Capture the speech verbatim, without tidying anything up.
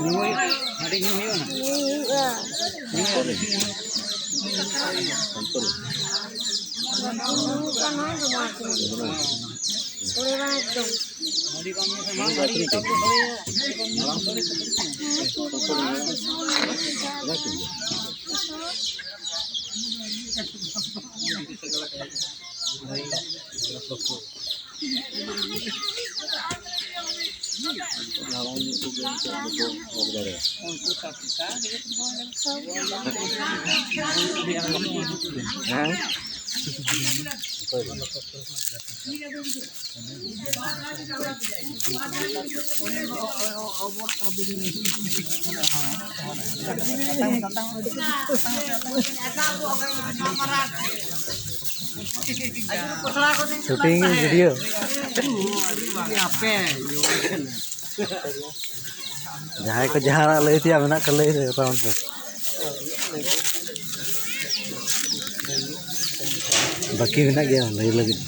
ᱧᱩ ᱦᱩᱭᱩᱜᱼᱟ, ᱦᱟᱺᱰᱤ ᱧᱩ ᱦᱩᱭᱩᱜᱼᱟ ᱱᱟ᱾ ᱧᱩ ᱦᱩᱭᱩᱜᱼᱟ᱾ ᱧᱩ ᱦᱩᱭᱩᱜ ᱠᱟᱱ ᱱᱚᱜᱼᱚᱭ ᱫᱚ ᱢᱟᱨᱪ ᱢᱟᱥ᱾ ᱯᱩᱨᱟᱹ ᱮᱠᱫᱚᱢ᱾ Shooting video. ᱡᱟᱦᱟᱸᱭ ᱠᱚ ᱡᱟᱦᱟᱱᱟᱜ ᱞᱟᱹᱭ ᱛᱮᱭᱟᱜ ᱢᱮᱱᱟᱜ ᱠᱷᱟᱱ ᱞᱟᱹᱭ ᱨᱮ ᱛᱟᱵᱚᱱ ᱯᱮ᱾ ᱵᱟᱹᱠᱤ ᱢᱮᱱᱟᱜ ᱜᱮᱭᱟ ᱞᱟᱹᱭ ᱞᱟᱹᱜᱤᱫ᱾